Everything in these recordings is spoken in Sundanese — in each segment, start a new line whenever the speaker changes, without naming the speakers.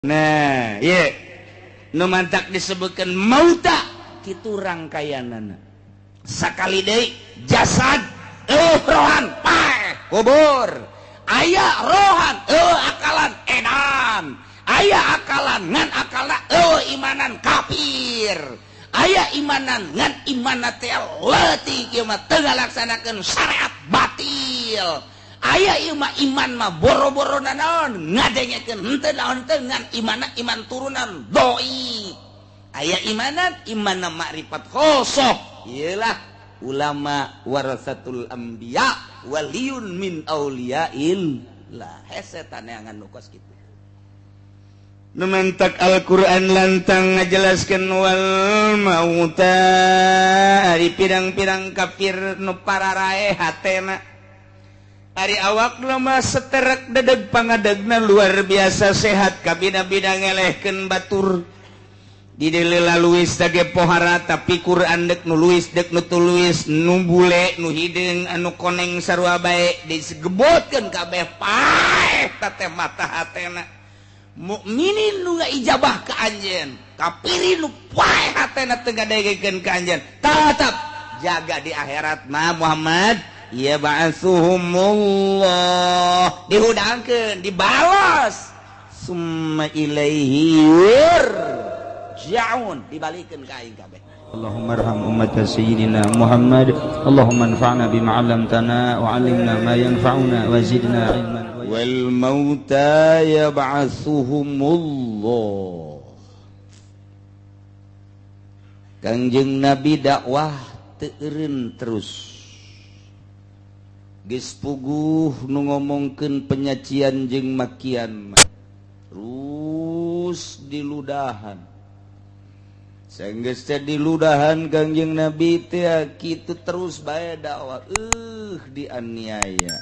Nah, ye nu mantak disebutkan mauta kitu rangkaianana. Sakali deui jasad rohan paeh kubur. Aya rohan akalan edan. Aya akalan ngan akalna imanan kafir. Aya imanan ngan imanna teh leutik ieu mah teu ngalaksanakeun syariat batil. Aya ieu mah iman mah boro-boro naon ngadengekeun henteu naon teu ngan imanna iman turunan doi. Aya imanan imanna makrifat khosoh ieulah ulama warasatul anbiya waliyun min auliyaillah. Hese taneangan nu kos kitu. Nu mentak Al-Qur'an lantang ngajelaskeun wal mauta ari pirang-pirang kafir nu pararae hatena. Ari awak mah seterek dedeg pangadegna luar biasa sehat kabina-bina ngelehkeun batur. Di deuleu luwis tage pohara tapi Quran dek nu luwis dek nu tuluis nu bule nu hideung anu koneng sarua bae disegebotkeun kabeh paeh teh mata hatena. Mukminin nu ngaijabah ka anjeun, kafirin nu paeh hatena teu ngadengekeun ka anjeun. Tetep jaga di akhirat mah Muhammad. Ya ba'atsuhumullah dihudangkeun dibalas summa ilaihi yurja'un dibalikeun ka aing kabeh.
Allahumma arham ummat sayyidina Muhammad. Allahumma anfa'na bima 'allamtana wa 'allimna ma yanfa'una wa zidna 'ilman.
Wal mauta yab'atsuhumullah. Kangjeng Nabi dakwah teu eureun terus. Geus puguh nu ngomongkeun penyacian jeung makian terus diludahan. Sanggeus teh diludahan Kangjeng Nabi teh kitu terus bae dakwah dianiaya.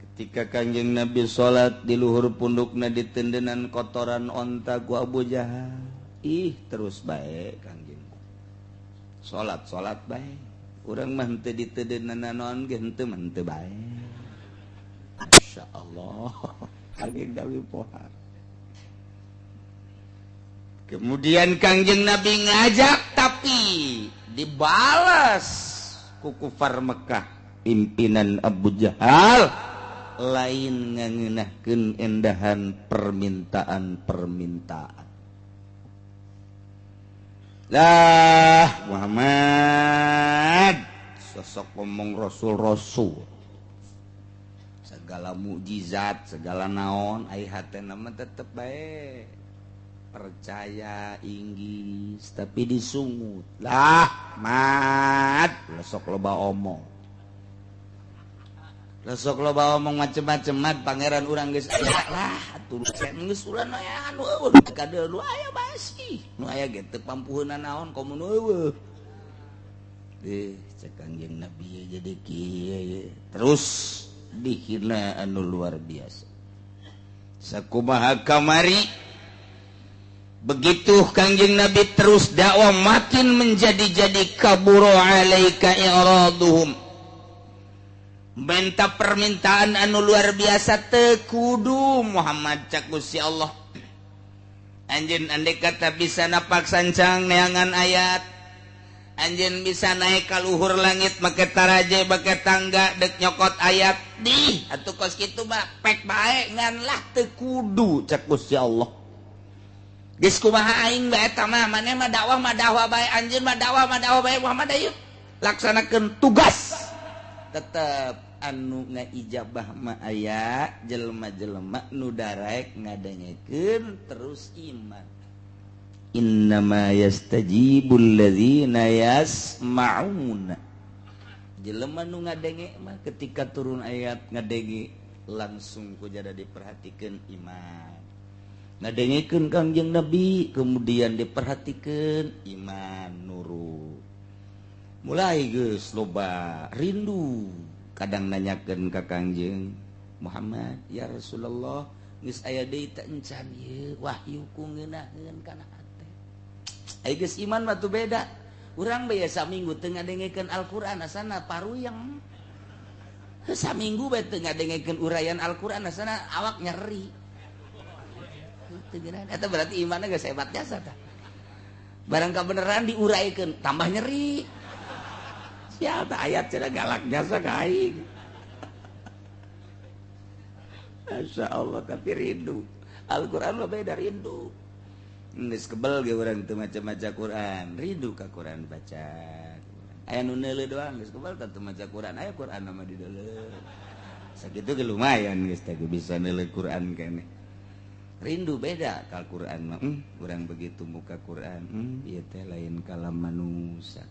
Ketika Kangjeng Nabi salat di luhur pundukna ditendenan kotoran onta ku Abu Jahal. Ih terus bae Kangjeng. Salat-salat bae. Urang mah henteu ditedenan naon ge henteu mah henteu bae. Masyaallah. Kangjeng Nabi pohar. Kemudian Kangjeng Nabi ngajak tapi dibalas ku kufar Mekah pimpinan Abu Jahal lain ngangeunahkeun endahan permintaan-permintaan. Lah Muhammad sosok ngomong rasul-rasul segala mukjizat segala naon ai hatena mah tetep bae percaya Inggris tapi disungut lah mat lesok loba omong lesok loba omong macem-macem mat pangeran urang geus aya lah atuh geus urang aya anu eueuh kadeul nu aya basi nu aya ge teu pampuheuna naon komo nu eueuh deh cek Kangjeng Nabi jadi kieu terus dihina anu luar biasa sakumaha kamari. Begitu Kangjeng Nabi terus dakwah makin menjadi-jadi kaburo alaika i'raduhum. Minta permintaan anu luar biasa teu kudu Muhammad cak Gusti Allah. Anjeun andai kata bisa napak sancang neangan ayat. Anjeun bisa naik ka luhur langit make taraje make tangga dek nyokot ayat dih atuh kos kitu mah pek bae ngan lah teu kudu cak Gusti Allah. Geus kumaha aing bae eta mah maneh mah dakwah bae anjeun mah dakwah bae Muhammad ayeuna laksanakeun tugas tetep anu ngaijabah mah aya jelema-jelema nu daraek ngadengekeun terus iman. Innama yastajibul ladzina yasma'una. Jelema nu ngadenge mah ketika turun ayat ngadenge langsung ku jada diperhatikeun iman. Ngadengekeun Kangjeng Nabi kemudian diperhatikeun iman nurut. Mulai geus loba rindu kadang nanyakeun ka Kangjeng Muhammad, ya Rasulullah geus aya deui teh encan ieu wahyu ku ngeunaheun kana hate. Ai geus iman mah tuh beda. Urang bae saminggu teu ngadengekeun Al-Qur'an asana paruyeng. Saminggu bae teu ngadengekeun uraian Al-Qur'an asana awak nyeri. teu geunaheun. Eta berarti imanna geus hebat jasa tah. Barang kabeneran diuraikeun tambah nyeri. Siapa ayat cenah galak jasa ka aing. Masya Allah, tapi rindu. Al-Quran mah beda rindu. Geus kebel ge urang teu maca-maca Quran, rindu ka Quran baca. Aya nu neuleuh doang geus kebel teu maca Quran, aya Quran mah di deuleuh. Sakitu ge lumayan geus teh bisa neuleuh Quran keneh. Rindu beda ka Quran mah. Urang begitu muka Quran, ieu teh lain kalam manusia.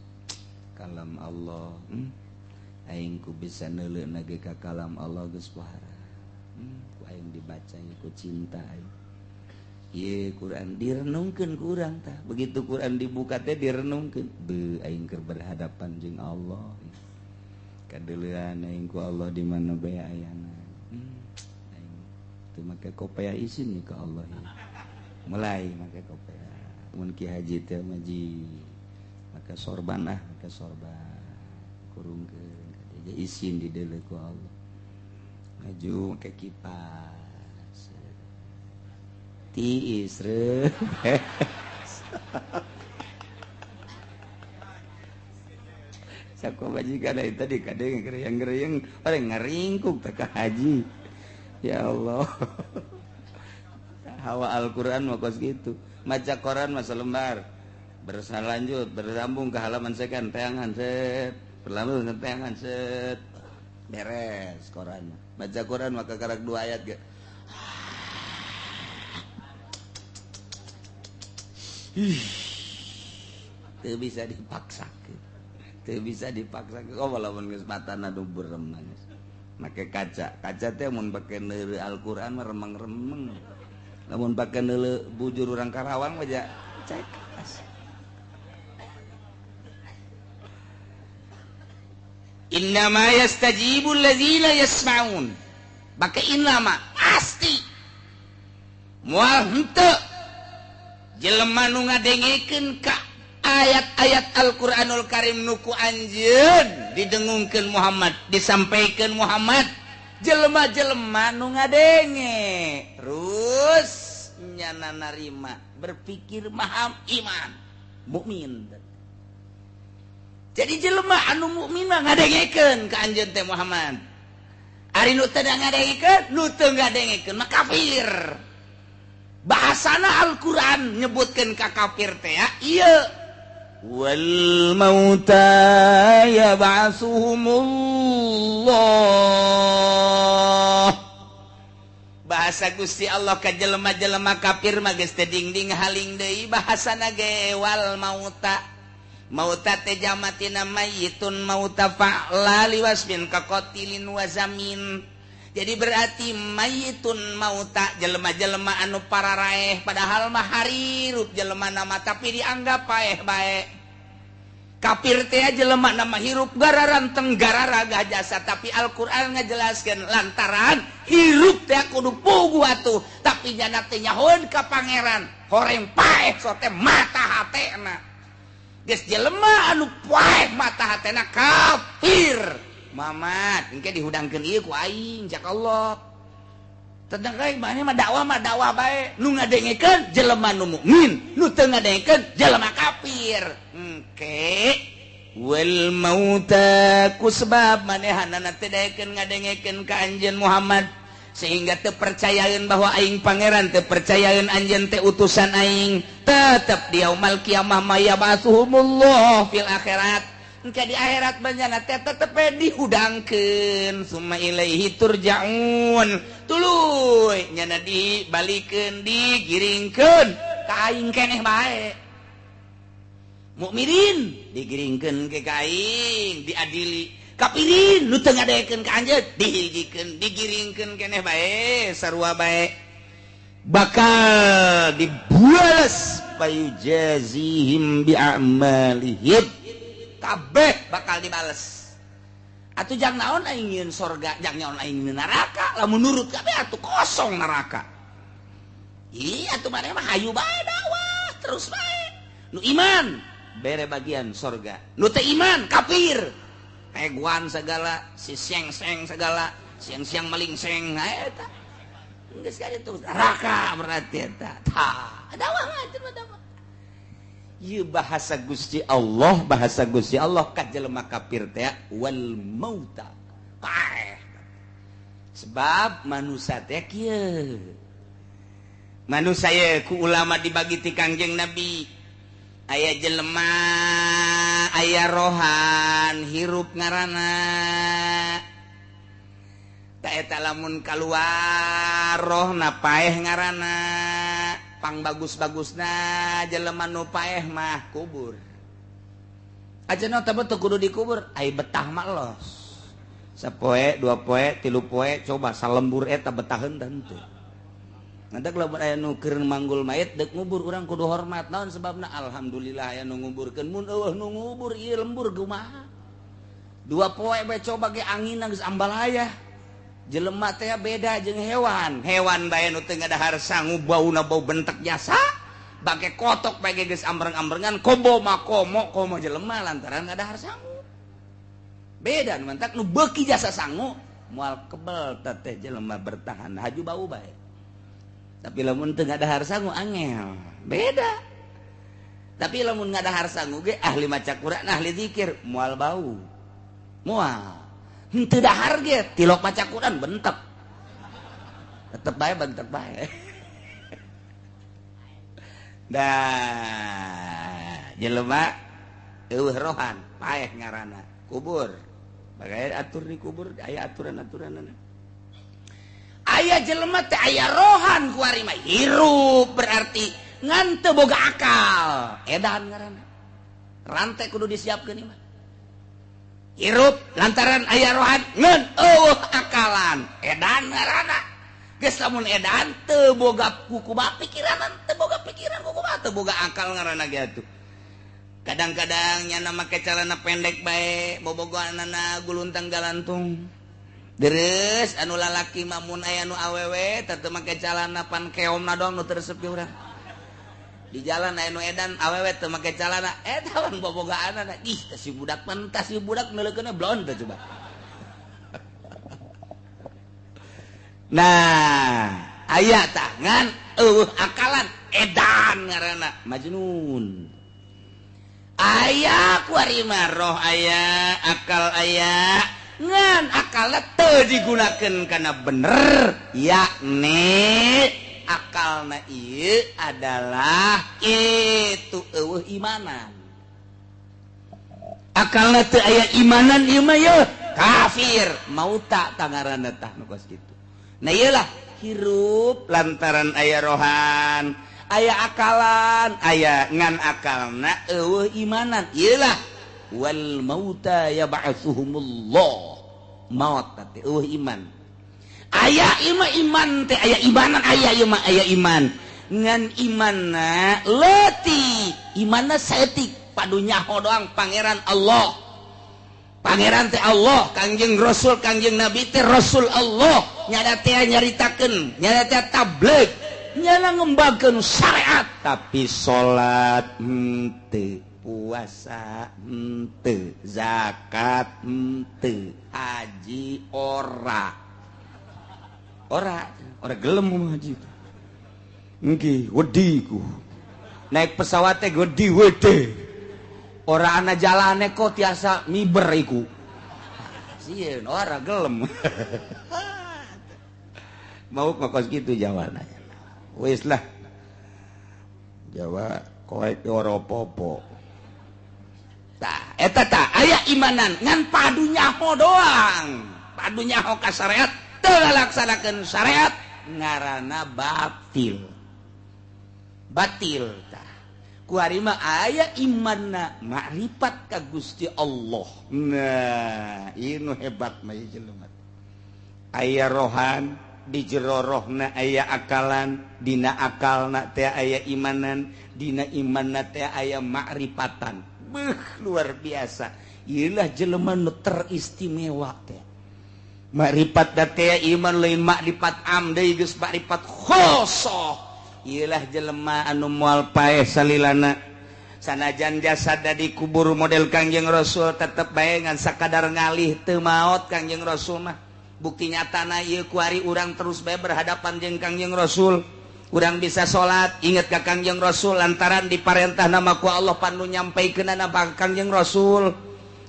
Kalam Allah. Aing ku bisa neuleuh ge ka kalam Allah geus pohara. Ku aing dibacanya ku cinta aing. Ieu Quran direnungkeun ku urang tah. Begitu Quran dibuka teh direnungkeun. Beuh aing keur berhadapan jeung Allah. Kadeuleuan aing ku Allah di mana bae ayana. Aing teu make kopea isin ka Allah. Mulai make kopea. Mun Ki Haji teh maji maka sorban ah, maka sorban. Kurungkeun ka isin dideuleuh ku Allah. Maju ke kipas tiis reuh. Saku majikan eta tadi kadang gereyang-gereyang orang ngaringkuk teh ka haji. Ya Allah. Hawa Al-Qur'an mah kos kitu. Maca Quran mah selembar. Berlanjut, bersambung ke halaman sekian teangan set, berlanjut teangan set. Beres Quran. Baca Quran maka karak 2 ayat ge. Teu bisa dipaksakeun. Teu bisa dipaksakeun. Oh walaupun geus matana nu burem geus. Make kaca. Kaca teh mun pake neuleuh Al-Qur'an mah remeng-remeng. Lamun pake neuleuh bujur urang Karawang mah ja cekas. Innama yastajibul ladzina yasma'un. Bake innama pasti. Moal henteu jelema nu ngadengekeun ka ayat-ayat Al-Qur'anul Karim nu ku anjeun didengungkeun Muhammad, disampaikeun Muhammad, jelema-jelema nu ngadenge terus nyana narima, berpikir maham iman, mukmin. Jadi jelema anu mukmin mah ngadengekeun ka anjeun teh Muhammad. Ari nu teu ngadengekeun, nu teu ngadengekeun mah kafir. Bahasana Al-Qur'an nyebutkeun ka kafir teh ya, ieu wal mauta yab'atsuhumullah. Bahasa Gusti Allah ka jelema-jelema kafir mah geus teu dingding haling deui bahasana ge wal mauta. Mauta teh jamatina mayyitun mauta fa'la liwasmin kaqatilin wazamin. Jadi berarti mayyitun mauta jelema-jelema anu pararaeh padahal mah harirup jelema nama tapi dianggap paeh bae. Kafir teh jelema nama hirup gararanteng gararagah jasa tapi Al-Qur'an ngajelaskeun lantaran hirup teh kudu puguh atuh tapi jana teh nyahoeun ka pangeran horeng paeh sote mata hatena. Geus jelema anu paeh mata hatena kafir. Mamat engke dihudangkeun ieu ku aing cak Allah. Tedeng aing mah dakwah bae nu ngadengekeun jelema nu mukmin, nu teu ngadengekeun jelema kafir. Engke wal mauta ku sebab manehanana teu daekeun ngadengekeun ka anjeun Muhammad sehingga teu percayaeun bahwa aing pangeran, teu percayaeun anjeun teh utusan aing, tetep di yaumal kiamah mayabasuhumullah fil akhirat. Engke di akhirat banjana teh tetep dihudangkeun summa ilaihi turja'un. Tuluy nyana dibalikeun digiringkeun ka aing keneh bae. Mukminin digiringkeun ke ka aing diadili. Kafirin nu teu ngadekeun ka anjeun dihijikeun digiringkeun keneh bae sarua bae. Bakal dibuales payujazihim bi'amalihim. Kabeh bakal dibales. Atuh jang naon aing nyieun sorga, jang naon aing nyieun neraka, lamun nurut kabeh atuh kosong neraka. Ih atuh maneh mah hayu bae dakwah terus bae. Nu iman bere bagian sorga, nu teu iman kafir. Eguan segala, si seng-seng segala, siang-siang melingseng eta. Geus ka ditu neraka berarti eta. Tah, dakwah mah jelema dakwah. Ieu bahasa Gusti Allah, bahasa Gusti Allah ka jelema kafir teh wal mauta. Paeh. Sebab manusia teh kieu. Manusia ye ku ulama dibagi ti Kangjeng Nabi. Aya jelema, aya rohan, hirup ngaranna. Ta eta lamun kaluar rohna paeh ngaranna. Pang bagus-bagusna jelema nu paeh mah kubur. Aja teh teu kudu dikubur, ai betah mah los. Sapoe, dua poe, tilu poe, coba salembur eta betaheun teu. Ngantak lamun aya nu keur manggul mayit deuk ngubur urang kudu hormat. Naon sebabna? Alhamdulillah aya nu nguburkeun, mun eueuh nu ngubur ieu lembur kumaha. Dua poe bae coba ge anginna geus ambalaya. Jelema teh beda jeung hewan. Hewan bae nu teu ngadahar sangu bauna bau bentek jasa, bangke kotok bae geus ambreng-ambrengan kobo mah komo komo jelema lantaran ngadahar sangu. Beda nu mantak nu beuki jasa sangu moal kebel teh jelema bertahan haju bau bae. Tapi lamun teu ngadahar sangu angel, beda. Tapi lamun ngadahar sangu ge ahli maca Quran, ahli zikir moal bau. Moal. Henteu dahar ge tilok maca Quran bentek. Tetep bae bentek bae. Dah jelema eueuh rohan, paeh ngaranna, kubur. Bagai atur di kubur aya aturan-aturanna. Aya jelema teh aya rohan ku ari mah hirup berarti ngan teu boga akal. Edan ngaranna. Rantai kudu disiapkeun ieu mah. Hirup lantaran aya rohan ngan eueuh akalan. Edan ngaranna. Geus lamun edan teu boga kukumaha pikiran, teu boga pikiran kukumaha, teu boga akal ngaranna ge atuh. Kadang-kadang nyana make celana pendek bae, bobogohanana guluntang galantung. Deres anu lalaki mah mun aya nu awewe teu make celana pan keomna doang nu teu resep ge urang. Di jalan aya nu edan awewe teu make celana, eta pan bobogaanana. Ih, teh si budak pan tah si budak neuleukeunna blon teh coba. Nah, aya tah ngan eueuh akalan edan ngaranna majnun. Aya ku ari mah roh aya, akal aya, ngan akalna teu digunakeun kana bener, yakni akalna ieu adalah itu eueuh imanan. Akalna teu aya imanan ieu mah yeuh kafir, mauta tangaranna tah nu kos kitu. Nah iyalah hirup lantaran aya rohan, aya akalan, aya ngan akalna eueuh imanan. Iyalah wal mauta yab'atsuhumullah. Maut teh eueuh iman. Aya ieu mah iman teh aya imanan, aya ieu mah aya iman. Ngan imanna leutik, imanna saeutik, padu nyaho doang pangeran Allah. Pangeran teh Allah, Kangjeng Rasul, Kangjeng Nabi teh Rasul Allah. Nyada teh nyaritakeun, nyada teh tabligh, nyana ngembangkeun syariat, tapi salat henteu, puasa henteu, zakat henteu, haji ora. Ora, ora gelem haji. Nggih, wedi ku. Naik pesawat teh wedi wedi. Ora ana jalane kok tiasa miber iku. Sieun ora gelem. Mau kok gitu Jawa nanya. Wis lah. Jawa koek ora apa-apa. Tah, eta tah aya imanan ngan padu nyaho doang. Padu nyaho ka syariat, teu ngalaksanakeun syariat ngaranna batil. Batil tah. Ku ari mah aya imanna makrifat ka Gusti Allah. Nah, ieu nu hebat mah ieu jelema. Aya rohan di jero rohna aya akalan, dina akalna teh aya imanan, dina imanna teh aya makrifatan. Beuh, luar biasa. Ieulah jelema nu teristimewa teh. Makrifat teh iman lain makrifat am deui geus makrifat khosoh. Ieulah jelema anu moal paeh salilana. Sanajan jasada dikubur model Kangjeng Rasul tetep bae ngan sakadar ngalih teu maot Kangjeng Rasul mah. Bukti nyatana ieu kuari urang terus bae berhadapan jeung Kangjeng Rasul. Urang bisa salat inget ka Kangjeng Rasul lantaran diparentah nama ku Allah panu nyampaikeunana ka Kangjeng Rasul.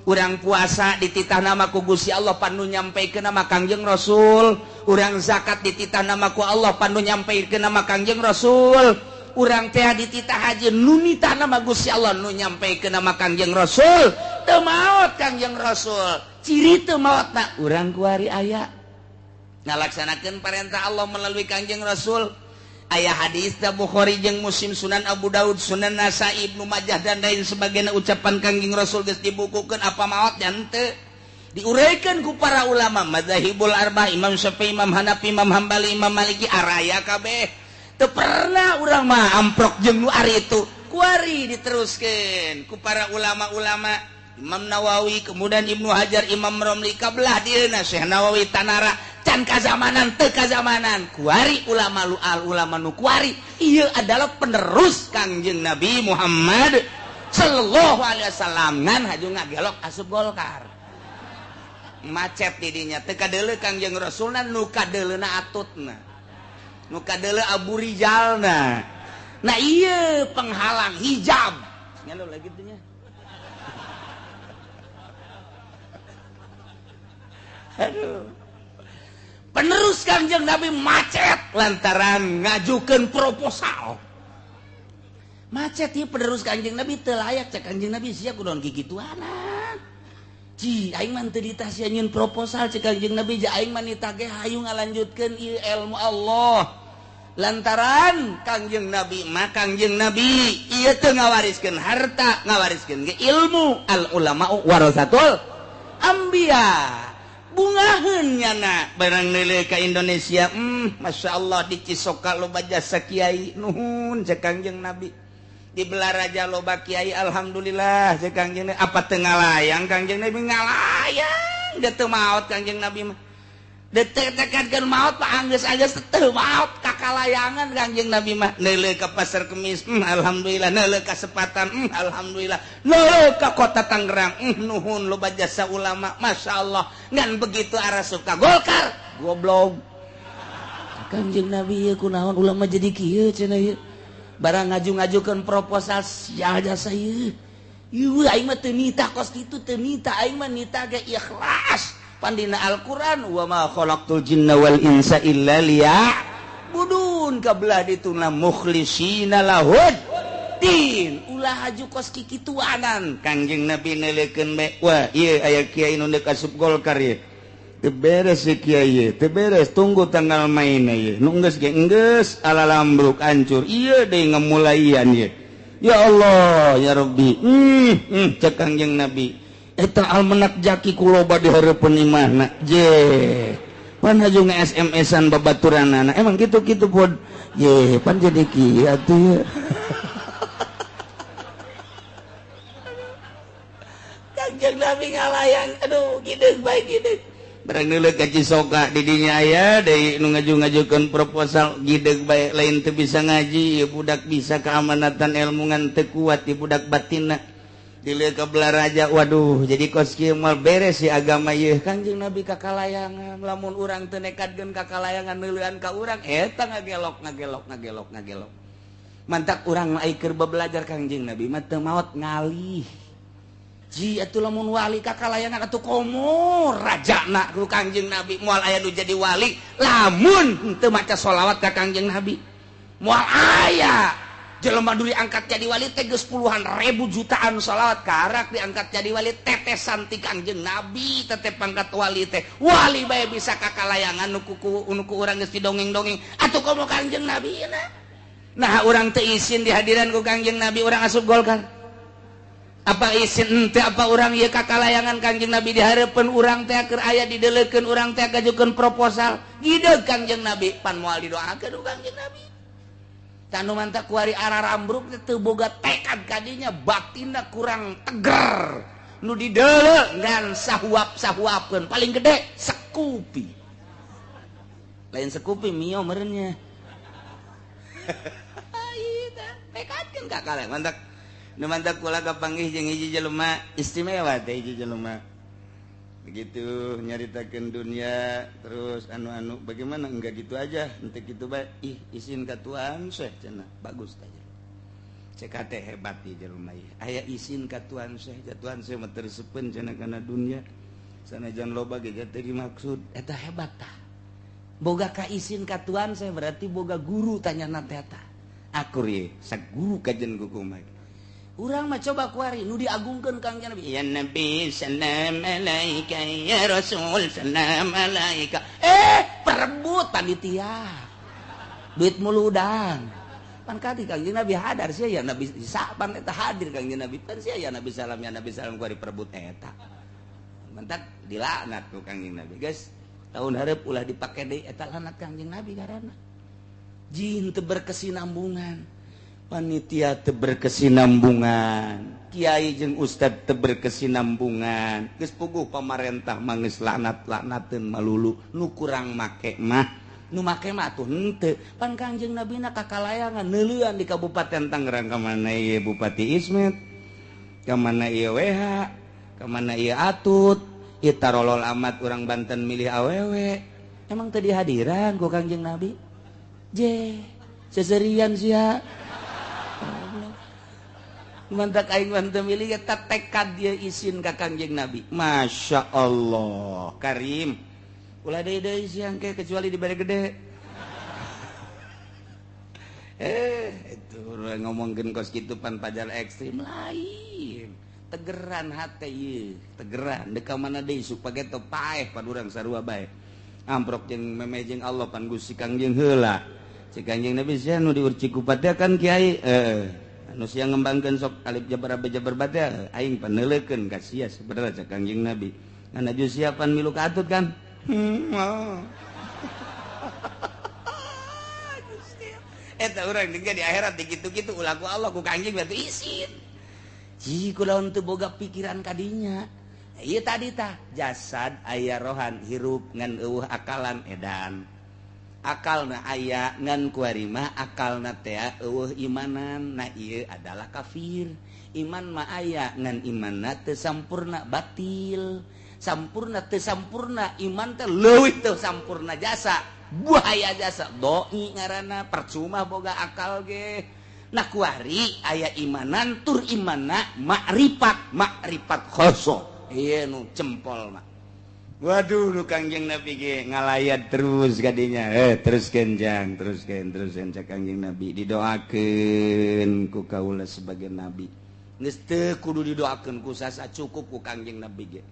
Urang puasa dititah nama ku Gusti Allah panu nyampaikeun nama Kangjeng Rasul. Urang zakat dititah nama ku Allah panu nyampaikeun nama Kangjeng Rasul. Urang teh dititah haji nu nitah nama Gusti Allah nu nyampaikeun nama Kangjeng Rasul. Teu maot Kangjeng Rasul. Ciri teu maotna urang kuari aya ngalaksanakeun parentah Allah melalui Kangjeng Rasul. Aya hadis da Bukhari jeung Muslim, Sunan Abu Daud, Sunan Nasa'i, Ibnu Majah dan lain sebagainya ucapan Kangjeng Rasul geus dibukukeun apa maot nya henteu. Diuraikan ku para ulama madzhabul arba'ah, Imam Syafi'i, Imam Hanafi, Imam Hambali, Imam Maliki, araya kabeh. Teu pernah urang mah amprok jeung nu ari itu. Kuari diteruskeun ku para ulama-ulama, Imam Nawawi, kemudian Ibnu Hajar, Imam Romli, kabelah dieuna Syekh Nawawi Tanara, can kazamanan teu kazamanan. Kuari ulama lu al ulama nu kuari ieu adalah penerus Kangjeng Nabi Muhammad sallallahu alaihi wasallam. Ngan haju ngagelok asup Golkar. Macet didinya teu kadeuleu Kangjeng Rasulna, nu kadeuleuna atutna, nu kadeuleu Abu Rijalna. Nah ieu penghalang hijab. Ngelo lagi teh nya. Aduh. Penerus Kangjeng Nabi macet lantaran ngajukeun proposal. Macet ieu penerus Kangjeng Nabi teu layak cek Kangjeng Nabi sia kudu kikituanan. Ji aing mah teu ditah sia nyieun proposal cek Kangjeng Nabi, ja aing mah nitah ge hayu ngalanjutkeun ieu ilmu Allah. Lantaran Kangjeng Nabi mah Kangjeng Nabi ieu teu ngawariskeun harta, ngawariskeun ge ilmu. Al ulama warasatul anbiya. Bungaheun nyana barang neuleuh ka Indonesia, Masya Allah di Cisoka loba jasa kiai, nuhun cek Kangjeng Nabi. Di Belaraja loba kiai, alhamdulillah cek Kangjeng Nabi. Apa teu ngalayang Kangjeng Nabi? Ngalayang, da teu maot Kangjeng Nabi mah. Detek-tekadkeun maot pak anggeus-anggeus teu maot kakalayangan Kangjeng Nabi mah. Neuleuh ka Pasar Kemis, alhamdulillah. Neuleuh ka Sepatan, alhamdulillah. Neuleuh ka Kota Tangerang, nuhun loba jasa ulama, Masya Allah. Ngan begitu arasup ka Golkar, goblok. Kangjeng Nabi ieu kunaon ulama jadi kieu cenah ieu. Barang ngaju-ngajukeun proposal sia jasa ieu. Ieu aing mah teu nitah kos kitu, teu nitah aing mah nitah ge ikhlas. Pandina Al-Quran wa ma khalaqtul jinna wal insa illa liya'budun, kabelah dituna mukhlisina lahud din. Ulah haju kos kikituanan. Kangjeng Nabi neuleukeun bae, wah ieu aya kiai nu deuk asup Golkar ieu. Teu beres ieu kiai, teu beres, tunggu tanggal main ieu. Nu geus ge geus ala lambruk hancur. Ieu deui ngemulaian ieu. Ya Allah ya Rabbi. Cek Kangjeng Nabi. Eta almenak jaki ku loba di hareupeun imahna. Je. Pan haju nge-SMS-an babaturanana. Emang kitu-kitu pod. Ye, pan jadi kieu atuh ye. Kangjeng Nabi ngalayang, aduh gideung bae gideung. Barang neuleuh ka Cisoka di dinya aya deui nu ngaju-ngajukeun proposal gideung bae lain teu bisa ngaji, ieu budak bisa keamanatan ilmu ngan teu kuat di budak batinna. Dileuh ka Belaraja, waduh jadi kos kieu moal beres si agama ieu. Kangjeng Nabi kakalayangan, lamun urang teu nekadkeun kakalayangan neuleuan ka urang eta ngagelok ngagelok ngagelok ngagelok. Mantak urang mah keur belajar Kangjeng Nabi mah teu maot ngalih. Ji atuh lamun wali kakalayangan atuh komo rajana ku Kangjeng Nabi moal aya nu jadi wali lamun teu maca sholawat ka Kangjeng Nabi. Moal aya jelema dulu diangkat jadi wali teh geus puluhan ribu jutaan sholawat karak diangkat jadi wali tetesan ti Kangjeng Nabi tetep pangkat wali teh wali bae bisa kakalayangan nu ku urang geus didongeng-dongeng atuh komo Kangjeng Nabi nah urang teu isin di hadiran ku Kangjeng Nabi urang asup Golkar apa isin henteu apa urang ieu kakalayangan Kangjeng Nabi di hareupeun urang teh keur aya dideleukeun urang teh ngajukeun proposal gideug Kangjeng Nabi pan moal didoakeun ku Kangjeng Nabi. Tanu mantap kuari arah rambruk teu boga tekad kadinya batinna kurang teger nu dideuleu ngan sahuap-sahuapkeun paling gede sekupi lain sekupi mio meureunnya tekadkeun ka kaleng mantap nu mantap kula kapanggih jeung hiji jelema istimewa teh hiji jelema Begitu nyaritakeun dunia terus anu-anu bagaimana enggak gitu aja henteu kitu bae ih isin ka Tuhan Syekh cenah bagus tah cek teh hebat di jelema ieu aya isin ka Tuhan Syekh Tuhan Syekh mah teu resepeun cenah kana dunia sanajan loba ge teu dimaksud eta hebat tah boga ka isin ka Tuhan Syekh berarti boga guru tanya na teh eta akur ye saguru kajen kukumaha urang mah coba kuari nu diagungkeun Kangjeng Nabi ya Nabi salam alaika ya Rasul salam alaika perebut panitia duit muludang pan kadi Kangjeng Nabi hadar sia ya Nabi sapan eta hadir Kangjeng Nabi pan sia ya Nabi salam ya Nabi salam kuari perebut eta mentak dilaknat ku Kangjeng Nabi guys tahun hareup ulah dipake deui eta laknat Kangjeng Nabi karana jin teu berkesinambungan panitia teu berkesinambungan kiai jeung ustad teu berkesinambungan geus puguh pamarentah mah geus laknat-laknateun malulu nu kurang make mah nu make mah atuh henteu pan Kangjeng Nabina kakalayangan neuleuan di Kabupaten Tangerang ka mana ieu Bupati Ismet ka mana ieu WH ka mana ieu Atut ieu tarolol amat urang Banten milih awewe emang teu dihadiran ku Kangjeng Nabi je seserian sia mantak aing mah teu milih eta tekad dia isin ka Kangjeng Nabi Masya Allah Karim ulah deui deui siang ke kecuali dibere gede itu ngomongkeun kos kitu pan pajar ekstrim lain tegeran hate ieu tegeran deuk ka mana deui supaya teu paeh pan urang sarua bae amprok jeung memeh jeung Allah pan Gusti Kangjeng heula cek Kangjeng Nabi sia nu diurci ku teh kan kiai anu sia ngembangkeun sok alif jabar jabar bae aing paneuleukeun ka sia sebenarnya cek Kangjeng Nabi ngan aju sia pan milu ka atut kan eta urang di akhirat dikitu-kitu ulah ku Allah ku Kangjeng berarti isin ji kulaon teu boga pikiran kadinya ieu tadi tah jasad aya rohan hirup ngan eueuh akalan edan akalna aya ngan kuari mah akalna teh eueuh imanan nah ieu adalah kafir iman mah aya ngan imanna teu sampurna batil sampurna teu sampurna iman teh leuwih teu sampurna jasa buaya jasa doi ngaranna percuma boga akal ge nah kuari aya imanan tur imanna makrifat makrifat khoso ieu nu cempol mah waduh nu Kangjeng Nabi ge ngalayat terus kadinya teruskeun jang teruskeun teruskeun cek Kangjeng Nabi didoakeun ku kaula sebagai nabi geus teu kudu didoakeun ku sasa cukup ku Kangjeng Nabi ge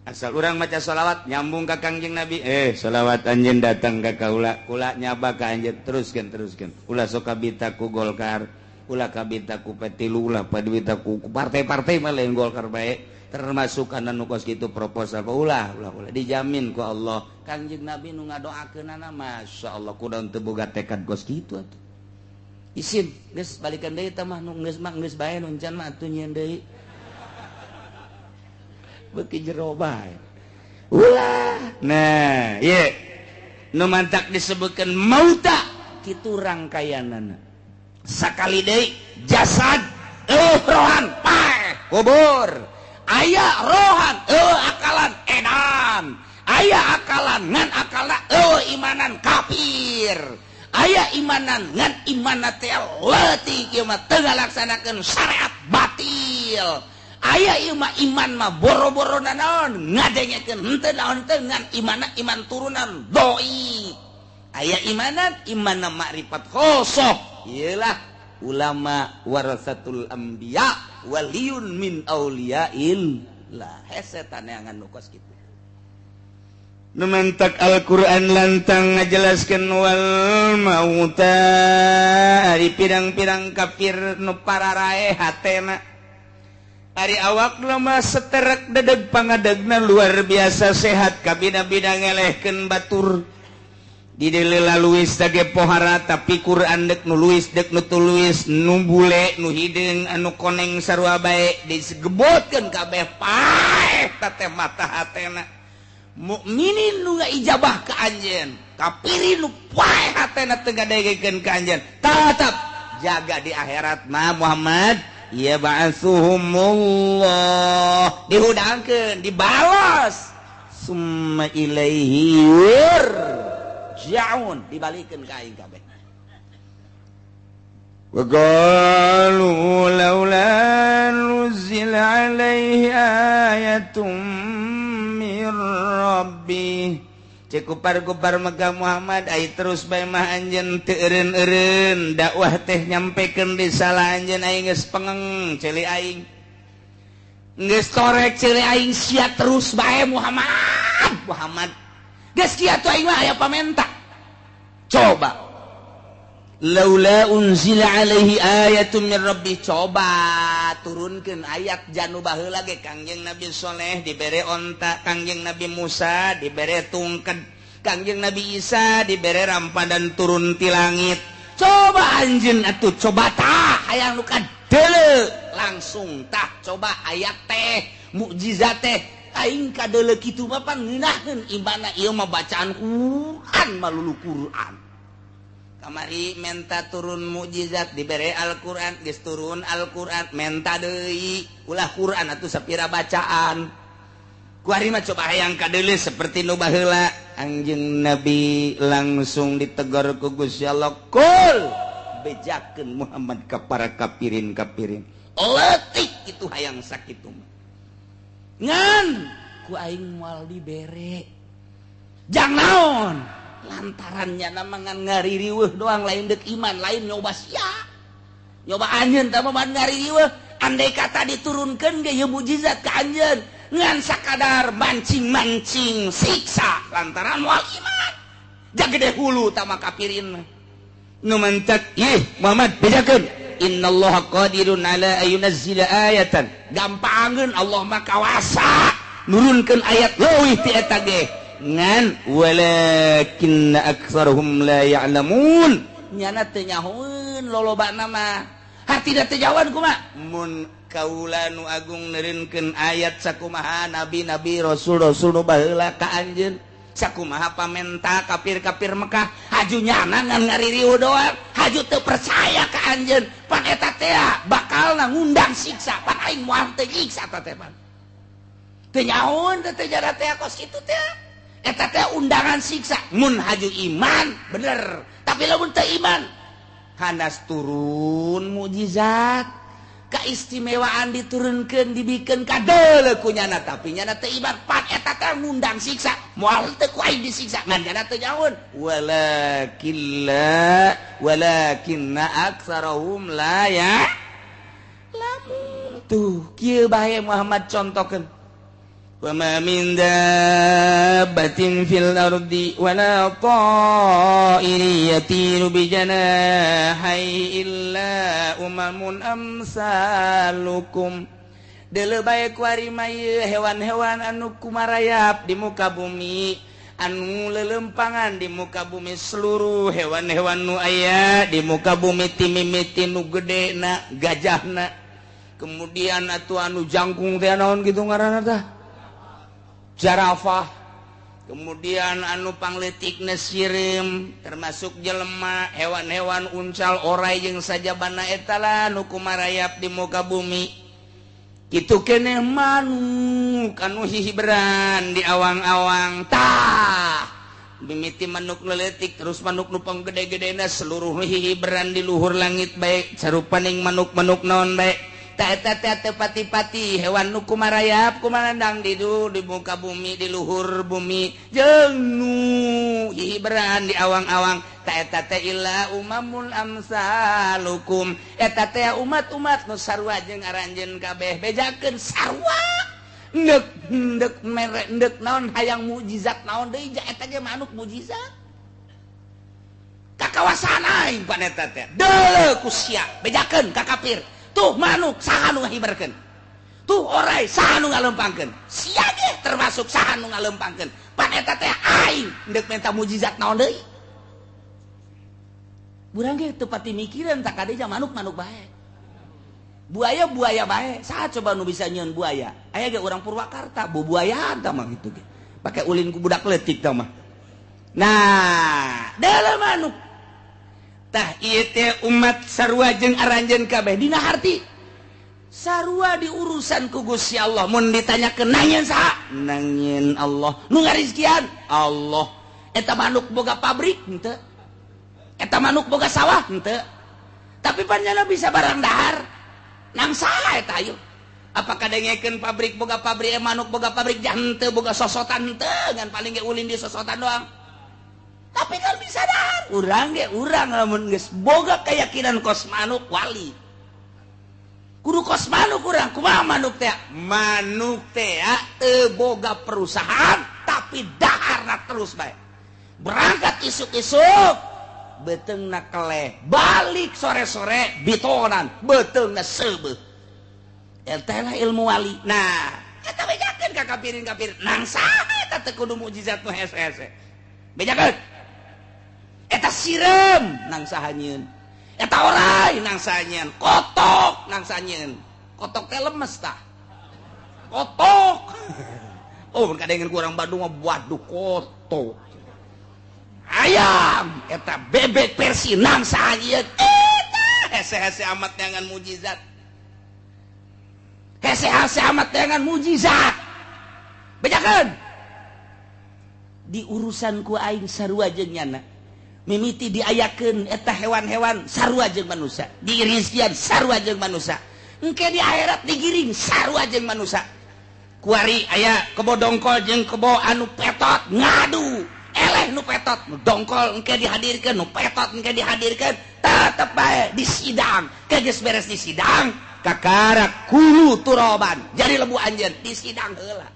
asal urang maca sholawat nyambung ka Kangjeng Nabi sholawat anjeun datang ka kaula kula nyaba ka anjeun teruskeun teruskeun ulah sok kabita ku Golkar ulah kabita ku P3 ulah kabita ku partai-partai mah lain Golkar bae termasuk kana nu kos kitu proposal ulah ulah ulah dijamin ku Allah Kangjeng Nabi nu ngadoakeunana masyaallah kudu teu boga tekad kos kitu atuh isin geus balikan deui tah mah nu geus mah geus bae nu encan mah atuh nyieun deui beuki jero bae ulah nah ieu nu mantak disebutkeun mauta kitu rangkayanana sakali deui jasad rohan paeh kubur aya rohan akalan edan aya akalan ngan akalna imanan kafir aya imanan ngan imanna teh leutik ieu mah teu ngalaksanakeun syariat batil aya ieu mah iman mah boro-boro naon ngadengekeun henteu naon teu ngan imanna iman turunan doi aya imanan imanna makrifat khosoh ieulah ulama warasatul anbiya waliyun min auliyaillah hese taneangan nu kos kitu nu mantak Al-Qur'an lantang ngajelaskeun wal mauta ari pirang-pirang kafir nu pararae hatena ari awak mah seterek dedeg pangadegna luar biasa sehat kabina-bina ngelehkeun batur di dieu luwis tage pohara tapi Quran dek nu luwis dek nu tuluis nu bule nu hideung anu koneng sarua bae disegebotkeun kabeh paeh teh mata hatena mukminin nu ijabah ka anjeun kafirin nu paeh hatena teu ngadegekeun ka anjeun tetep jaga di akhirat mah Muhammad ya ba'atsuhumullah dihudangkeun dibalas Summa ilaihi yurja'un, dibalikeun ka aing kabeh. Wa qalu laula nuzila alaihi ayatun min rabbih. Cek kupar-kupar Mekah Muhammad ai terus bae mah anjeun teu eureun-eureun dakwah teh nyampekeun risalah anjeun aing geus pengeng ceuli aing. Geus torek ceuli aing sia terus bae Muhammad. Muhammad geus kieu atuh aing mah aya pamenta. Coba laula unzila alaihi ayatun min rabbih, coba turunkeun ayat janu baheula ge Kangjeng Nabi Soleh dibere onta, Kangjeng Nabi Musa dibere tungked, Kangjeng Nabi Isa dibere rampadan turun ti langit. Coba anjeun atuh coba tah hayang nu kadeuleu langsung tah coba ayat teh mukjizat teh aing kadeuleu kitu mah pangeunaheun imana ieu mah bacaan Quran malulu Quran. Kamari menta turun mukjizat dibere Al-Qur'an, geus turun Al-Qur'an menta deui ulah Qur'an atuh sapira bacaan. Kuari mah coba hayang kadeuleu seperti nu baheula. Anjeun Nabi langsung ditegur ku Gusti Allah, "Kul bejakeun Muhammad ka para kafirin-kafirin." Leutik kitu hayang sakitu mah. Ngan ku aing moal dibere. Jang naon? Lantarannya namangan ngaririweuh doang lain dek iman lain nyoba sia nyoba anjeun tah mah ngaririweuh andai kata diturunkeun ge ieu mukjizat ka anjeun ngan sakadar mancing-mancing siksa lantaran moal iman jagede hulu tah mah kafirin nu mantak ih Muhammad bejakeun innallaha qadirun ala ayunazzila ayatan gampangeun Allah mah kawasa nurunkeun ayat leuwih ti eta ge ngan walakinna aktsarhum la ya'lamun nyana teu nyahoeun lolobana mah hartina teu jawan kumaha mun kaula nu agung neureunkeun ayat sakumaha nabi-nabi rasul-rasul nu baheula ka anjeun sakumaha pamenta kafir-kafir Mekah haju nyana ngan ngaririuh doang haju teu percaya ka anjeun pan eta teh bakalna ngundang siksa pan aing moal teu nyiksa ta teh pan teu nyahoeun teh jara teh kos kitu teh eta teh undangan siksa mun haju iman bener tapi lamun teu iman hanas turun mukjizat keistimewaan diturunkeun dibikeun kadeuleu ku nyana tapi nyana teu iman pan eta teh ngundang siksa moal teu ku aing disiksa ngan nyana teu nyahoeun walakilla walakinna aktsarahum la ya lamun tuh kieu bae Muhammad contokeun. Wa ma min dabbatin fil ardi wala ta'irin yatiru bi janahihi illa umamun amsalukum. Deuleu bae kuari mah ieu hewan-hewan anu kumarayap di muka bumi, anu lelempangan di muka bumi, seluruh hewan-hewan nu aya di muka bumi timimiti nu gedena gajahna. Kemudian atuh anu jangkung teh naon kitu ngaranna tah? Jarafah. Kemudian anu pangletikna sireum termasuk jelema, hewan-hewan uncal orai jeung sajabana eta lah nu kumarayap di muka bumi. Kitu keneh manuk anu hihiberan di awang-awang tah. Mimiti manuk nu leutik terus manuk nu panggede-gedena seluruh hihiberan di luhur langit bae sarupaning manuk-manuk naon bae. Ta eta teh pati-pati hewan nu kumarayap kumarandang di muka bumi di luhur bumi jeung nu hihiberan di awang-awang ta eta teh illa umamul amsalukum eta teh umat-umat nu sarua jeung aranjeun kabeh bejakeun sarua ndek ndek mere ndek naon hayang mukjizat naon deui eta ge manuk mukjizat ka kawasan aing pan eta teh deuleu ku sia bejakeun ka kafir. Tuh manuk saha nu ngahibarkeun, tuh orai saha nu ngalempangkeun, sia ge termasuk saha nu ngalempangkeun. Pan eta teh aing ndek menta mukjizat naon deui. Burang ge teu pati mikiran tak kade manuk-manuk bae. Buaya buaya bae, saha coba nu bisa nyieun buaya? Aya ge urang Purwakarta, bu buaya tah mah kitu ge. Pake ulin ku budak leutik tah mah. Nah, dalam manuk tah ieu teh umat sarua jeung aranjeun kabeh dina harti Sarua di urusan ku Gusti Allah. Mun ditanyakeun nangieun saha? Nangieun Allah. Nu ngarizkian? Allah. Eta manuk boga pabrik henteu. Eta manuk boga sawah henteu. Tapi panjana bisa barang dahar. Nang saha eta ayo? Apakah dengekeun pabrik boga pabrik, manuk boga pabrik henteu, boga sosotan henteu, ngan paling ge ulin di sosotan doang. Tapi kan bisa dahar. Urang ge urang lamun geus boga keyakinan kos manuk wali. Kudu kos manuk urang, kumaha manuk teh? Manuk teh teu boga perusahaan tapi daharna terus bae. Berangkat isuk-isuk beuteungna keleh, balik sore-sore bitonan, beuteungna seubeuh. Eta lah ilmu wali. Nah, eta bejakeun ka kafirin-kafir. Nang saha eta teu kudu mukjizat nu hese-hese. Bejakeun. Eta sireum nang saha nyieun. Eta orai nang saha nyieun. Kotok nang saha nyieun. Kotok teh lemes tah. Kotok. Oh, mun kadengeun ku urang Bandung mah waduh kotok. Ayam eta bebek versi nang saha nyieun. Eta hese-hese amat neangan mukjizat. Hese-hese amat dengan mujizat. Bejakeun. Di urusan ku aing sarua jeung nyana. Mimiti diayakeun eta hewan-hewan sarua jeung manusia. Dirizkian sarua jeung manusia. Engke di akhirat digiring sarua jeung manusia. Kuari aya kebo dongkol jeung kebo anu petot ngadu. Eleh nu petot, nu dongkol engke dihadirkeun, nu petot engke dihadirkeun, tetep bae di sidang. Ke geus beres di sidang, kakara kulu turoban jadi lebu anjeun di sidang heula.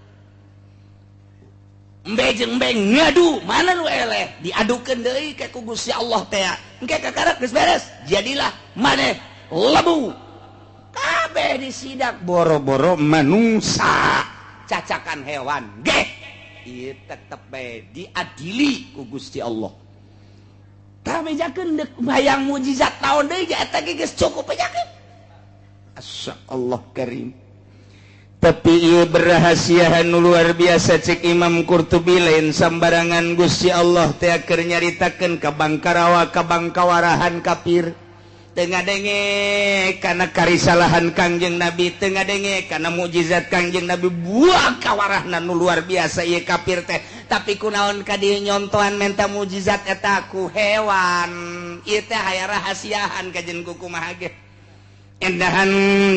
Embe jeung embe ngadu, mana nu eleh diadukeun deui ka ku Gusti Allah teh. Engke kakara geus beres, jadilah maneh lebu. Kabeh di sidang boro-boro manusa cacakan hewan geh ieu tetep bae diadili ku Gusti Allah. Tah bejakeun deuk hayang mukjizat naon deui eta ge geus cukup bejakeun. Asya Allah karim. Tapi ieu berahasiahan nu luar biasa cek Imam Qurtubi lain sambarangan Gusti Allah teh keur nyaritakeun ka bangkarawa ka bangkawarahan kafir. Teu ngadenge kana karisalahan Kangjeng Nabi, teu ngadenge kana mukjizat Kangjeng Nabi, buang kawarahna nu luar biasa ieu kafir teh. Tapi kunaon ka dieu nyontohan menta mukjizat eta ku hewan. Ieu teh aya rahasiahan kajen ku kumaha ge. Endahan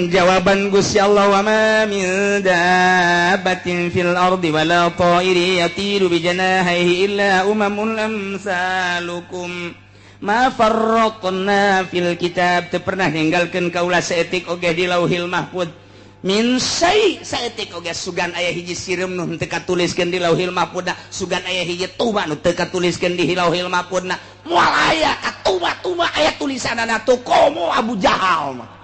jawaban Gusti Allah wa ma min dabbatin fil ardi wala ta'iri yatiru bi janahihi illa umamun amsalukum ma farraqna fil kitab. Teu pernah ninggalkeun kaula saeutik oge di Lauhil Mahfuz min syai saeutik oge sugan aya hiji sireum nu teu katuliskeun di Lauhil Mahfuz, sugan aya hiji tuma nu teu katuliskeun di Lauhil Mahfuz. Moal aya katuma-tuma aya tulisanana tuh komo Abu Jahal mah.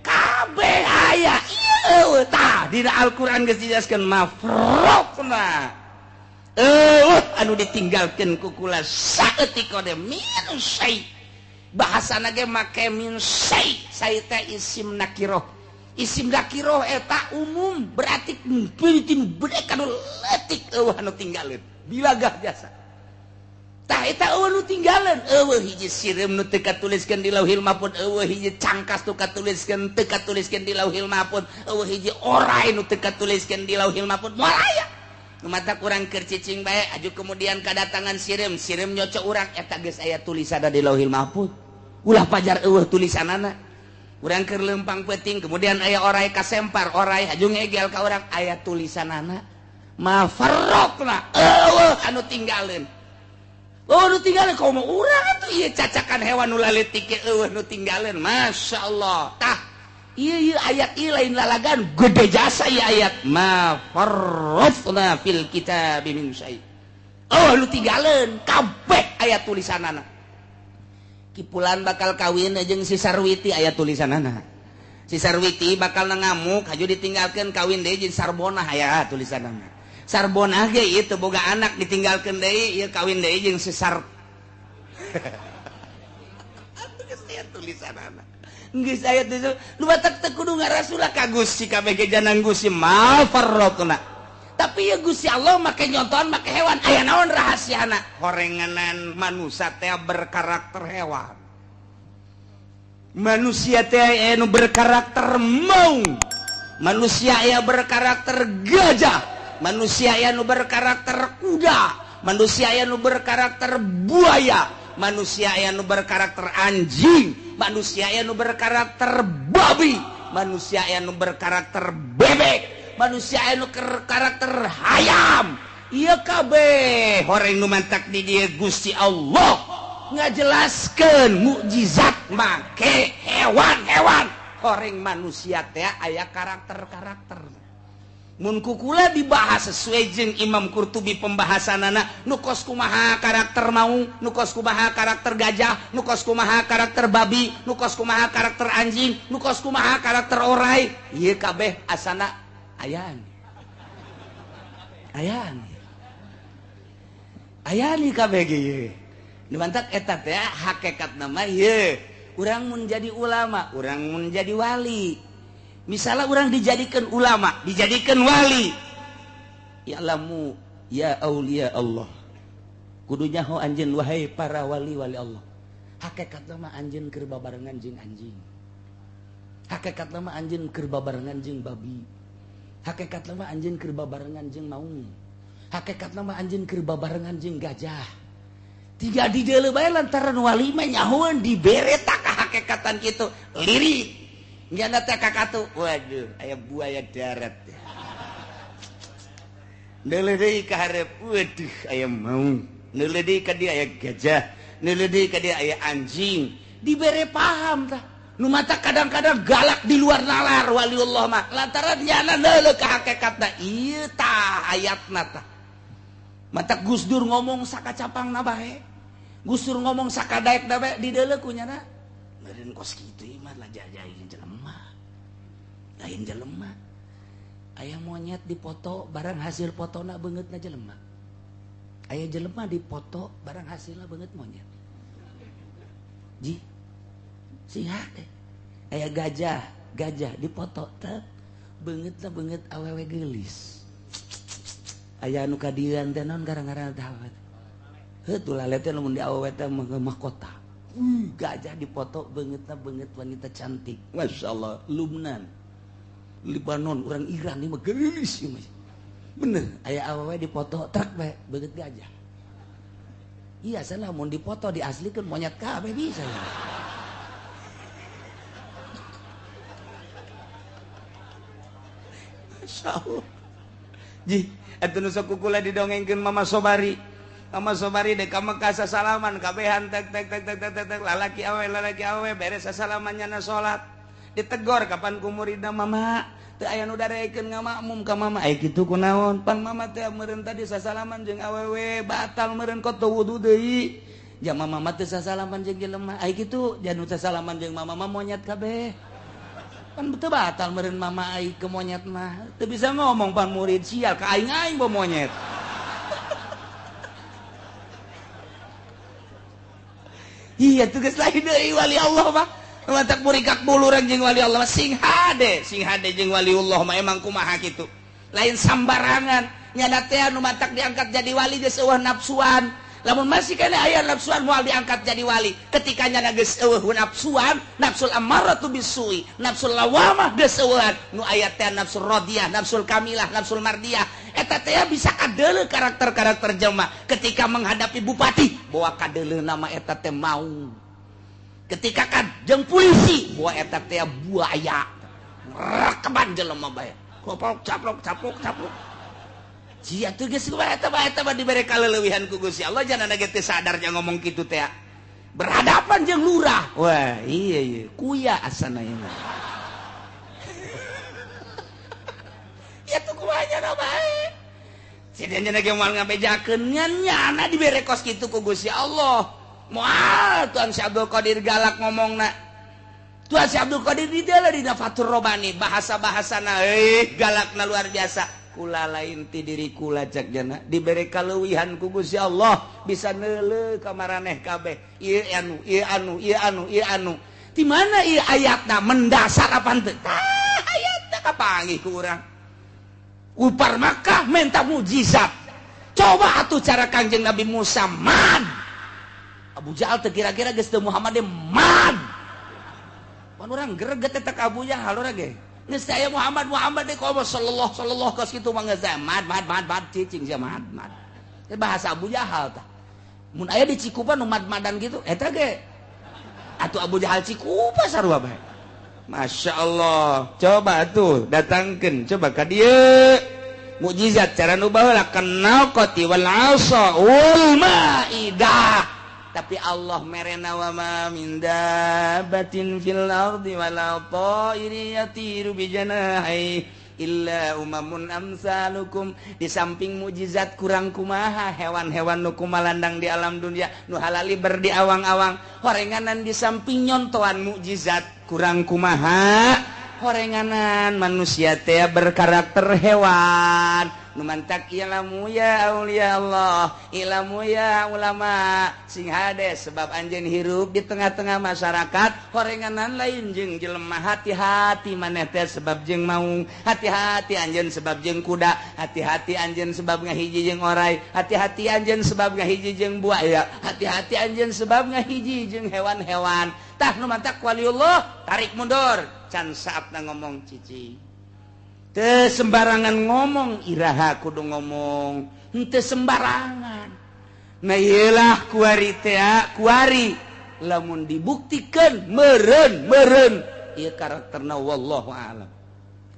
Kabeh aya ieu tah dina Al-Qur'an geus dijelaskeun mafraqna eueuh anu ditinggalkeun ku kula saeutik ode min syai. Bahasana ge make min syai, syai teh isim nakiroh. Isim nakiroh eta umum berarti peuting bedek anu leutik eueuh anu tinggalkeun bilagah jasa. Tah eta eueuh nu tinggalan, eueuh hiji sireum nu teu katuliskeun di Lauhil Mahfuz, eueuh hiji cangkas nu katuliskeun teu katuliskeun di Lauhil Mahfuz, eueuh hiji orai nu teu katuliskeun di Lauhil Mahfuz. Moal aya. Nu mata kurang keur cicing bae aju kemudian kadatangan sireum, sireum nyoco urang eta geus aya tulisanna di Lauhil Mahfuz. Ulah pajar eueuh tulisanana. Urang keur leumpang peuting kemudian aya orai kasempar, orai aju ngegel ka urang aya tulisanana. Ma farraqna eueuh anu tinggalin. Oh nu tinggalin komo urang atuh ieu cacakan hewan nu laletik ge eueuh nu tinggalin. Masya Allah. Tah ieu ieu ayat ieu lain lalagan gede jasa ieu ayat ma farrafna fil kitab min syai. Oh nu tinggalin kabeh aya tulisanana. Kipulan bakal kawin jeung si Sarwiti aya tulisanana. Si Sarwiti bakal ngamuk haju ditinggalkeun kawin deui jeung Sarbonah aya tulisanana. Sarbonah ge ieu teu boga anak ditinggalkeun deui ieu kawin deui jeung si Sar. Atuh geus aya tulisanana. Geus aya tulisan nu batak teu kudu ngarasulah ka Gusti kabeh ge janang Gusti ma farraqna. Tapi ya Gusti Allah make nyontohan make hewan aya naon rahasiana? Horenganan manusia teh berkarakter hewan. Manusia teh anu berkarakter maung, manusia aya berkarakter gajah, manusia aya nu berkarakter kuda, manusia aya nu berkarakter buaya, manusia aya nu berkarakter anjing, manusia aya nu berkarakter babi, manusia aya nu berkarakter bebek, manusia aya nu berkarakter hayam. Ieu kabeh horeng nu mantak di dieu Gusti Allah ngajelaskeun mukjizat make hewan-hewan. Horeng manusia teh aya karakter-karakter. Mun kukula dibahas sesuai jeung Imam Qurtubi pembahasanana, nu kos kumaha karakter maung, nu kos kumaha karakter gajah, nu kos kumaha karakter babi, nu kos kumaha karakter anjing, nu kos kumaha karakter orai. Ieu kabeh asana ayaan. Ayaan. Ayaan ieu kabeh ge ieu. Dimantak eta teh hakikat nama ieu. Urang mun jadi ulama, urang mun jadi wali. Misalnya orang dijadikan ulama, dijadikan wali. Ya lamu ya aulia Allah. Kudu nyaho anjeun wahai para wali-wali Allah. Hakikatna mah anjeun keur babarengan jeung anjing. Hakikatna mah anjeun keur babarengan jeung babi. Hakikatna mah anjeun keur babarengan jeung maung. Hakikatna mah anjeun keur babarengan jeung gajah. Tiga di deuleu bae lantaran wali mah nyahoeun dibere tak hakikatan kitu. Lirik nyana teh kakatu, waduh aya buaya darat. Neuleuh deui ka hareup, waduh aya maung. Neuleuh deui ka dieu aya gajah, neuleuh deui ka dieu aya anjing. Dibere paham tah. Nu mata kadang-kadang galak di luar nalar waliullah mah. Lantaran nyana neuleuh ka hakikatna. Ieu tah ayatna tah. Mata Gus Dur ngomong sakacapangna bae. Gus Dur ngomong sakadaekna bae di deuleuh ku nyana. Meureun kos kitu mah lah jajain jelema. Lain jelema. Aya monyet dipoto barang hasil fotona beungeutna jelema. Aya jelema dipoto barang hasilna beungeut monyet. Ji. Sing hade. Aya gajah, gajah dipoto teh beungeutna beungeut awewe geulis. Aya anu kadieuan teh naon gara-gara teh awewe. Heuh tulah teh lamun di awewe teh mahkota. Gajah dipoto beungeutna beungeut wanita cantik. Masya Allah, Lubnan, Libanon, orang Iran ini mah geulis ieu mah. Bener, aya awewe dipoto truk bae beungeut gajah. Iya salah mun dipoto diaslikeun monyet kabeh bisa ya. Masya Allah. Ji, atuh nu sok kukula didongengkeun Mama Sobari. Mama Sobari dek ka Mekah sasalaman kabehan tek tek tek tek tek tek lalaki awe beres sasalaman nyana salat. Ditegor kapan ku muridna mama teu aya nu darekeun ngamakmum ka mama. Ai kitu kunaon? Pan mama teh meureun tadi sasalaman jeung awewe batal meureun kok teu wudu deui. Ja mama mah teu sasalaman jeung jelema. Ai kitu jan nu sasalaman jeung mama mah monyet kabeh. Pan teu batal meureun mama ai ke monyet mah. Teu bisa ngomong pan murid sial ka aing-aing bo monyet. Iya tugas lain deui wali Allah mah. Mantak murikak buluran jeung wali Allah mah sing hade jeung waliullah mah emang kumaha kitu. Lain sambarangan nyana teh anu mantak diangkat jadi wali geus eueuh nafsuan. Lamun masih kana aya nafsuan moal diangkat jadi wali. Ketika nyana geus eueuh nafsuan, nafsul ammaratu bisui, nafsul lawamah geus eueuhan, nu aya teh nafsul radiyah, nafsul kamilah, nafsul mardiyah. Eta teh bisa kadeuleu karakter-karakter jelema ketika menghadapi bupati, bawa kadeuleu nama eta teh maung. Ketika ka jeung polisi, bawa eta teh buaya. Rekeban jelema bae. Koplok caplok caplok caplok. Sia tuh geus kumaha eta bae eta mah dibere kaleuwihan ku Gusti Allah jangan ge teu sadarnya ngomong kitu teh. Berhadapan jeung lurah. Wah, iya iya, kuya asana ieu mah. Ya tuh kumaha nya bae. Sia nya ge moal ngabejakeun nyana dibere kos kitu ku Gusti Allah. Moal Tuhan Syekh Abdul Qadir galak ngomongna. Tuhan Syekh Abdul Qadir di dieu dina Fathur Robani bahasa-bahasana euy galakna luar biasa. Kula lain ti diri kula cak jana dibere kaleuwihan ku Gusti Allah bisa neuleuh ka maraneh kabeh ieu anu ieu anu ieu anu ieu anu di mana ieu ayatna mendasar apa teu tah ayatna kapanggih ku urang upar Makkah minta mukjizat coba atuh cara Kangjeng Nabi Musa mad Abu Jahal teu kira-kira geus teu Muhammad mad Pan urang greget eta ka Abu Jahal urang ge. Geus aya Muhammad Muhammad deui komo sallallahu sallallahu kos kitu mah geus mad mad mad mad cicing sia mad mad. Eta bahasa Abu Jahal tah. Mun aya di Cikupa nu mad-madan gitu eta ge. Atuh Abu Jahal Cikupa sarua bae. Masya Allah, coba tuh datangkan, coba ka dieu mukjizat cara nu baheula kenal qati wal asa wal maidah. Tapi Allah merena wa ma min dabbatin fil ardi wala ta'iri yatiru bi janahi illa umamun amsalukum. Di samping mukjizat kurang kumaha hewan-hewan nu kumalandang di alam dunia nu halali ber di awang-awang horenganan, di samping nyontoan mukjizat kurang kumaha horenganan manusia teh berkarakter hewan. Nu mantak ilamu ya aulia Allah, ilamu ya ulama, sing hade sebab anjeun hirup di tengah-tengah masyarakat horenganan lain jeung jelema. Hati-hati maneh teh sebab jeung maung, hati-hati anjeun sebab jeung kuda, hati-hati anjeun sebab ngahiji jeung orai, hati-hati anjeun sebab ngahiji jeung buaya, hati-hati anjeun sebab ngahiji jeung hewan-hewan. Tah nu mantak waliullah tarik mundur can saatna ngomong cicing. Teu sembarangan ngomong, iraha kudu ngomong henteu sembarangan. Nah ieulah kuari teh, kuari lamun dibuktikan meureun meureun ieu karakterna wallahu alam.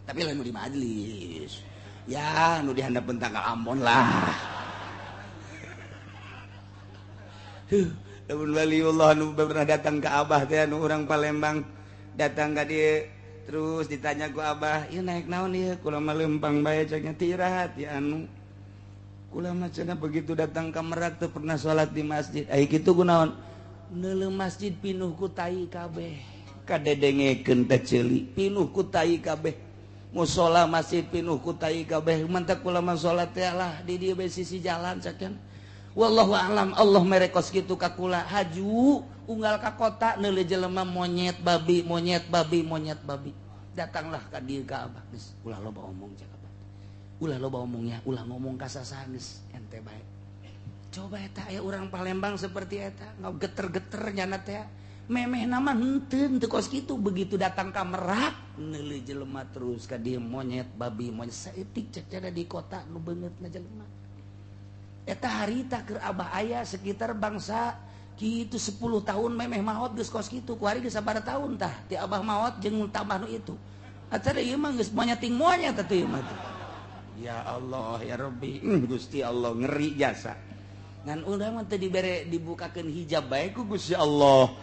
Tapi lamun di majelis ya nu dihandapeun tanggal Ambon lah. Huh, lamun waliullah nu pernah datang ke Abah teh nu urang Palembang datang ka dieu terus ditanya ku Abah, ieu naik naon ieu? Kula mah leumpang bae cek nya tirahat ya anu. Kula mah cenah begitu datang ka Merak teu pernah salat di masjid. Ai kitu kunaon? Neuleuh masjid pinuh ku tai kabeh. Kadedengekeun teh ceuli, pinuh ku tai kabeh. Musala masjid pinuh ku tai kabeh. Mantak kula mah salat teh lah di dieu bae sisi jalan cek. Wallahu alam Allah mere kos kitu ka kula. Haju unggal ka kota neuleuh jelema monyet babi monyet babi monyet babi. Datanglah ka dieu ka Abah geus ulah loba omong cek Abah. Ulah loba omongnya, ulah ngomong ka sasaha geus ente bae. Coba eta aya urang Palembang seperti eta, ngageter-geter nyana teh. Memehna mah henteu teu kos kitu, begitu datang ka Merak neuleuh jelema terus ka dieu monyet babi monyet saeutik cek cenah di kota nu beungeutna jelema. Eta harita keur Abah aya sekitar bangsa kitu 10 tahun memeh maot geus kos kitu, kuari geus sabaraha tahun tah ti Abah maot jeung tambah nu itu. Atuh ieu mah geus monyeting monyet atuh ieu mah. Ya Allah ya Rabbi, Gusti Allah ngeri jasa. Ngan urang mah teu dibere dibukakeun hijab bae ku Gusti Allah.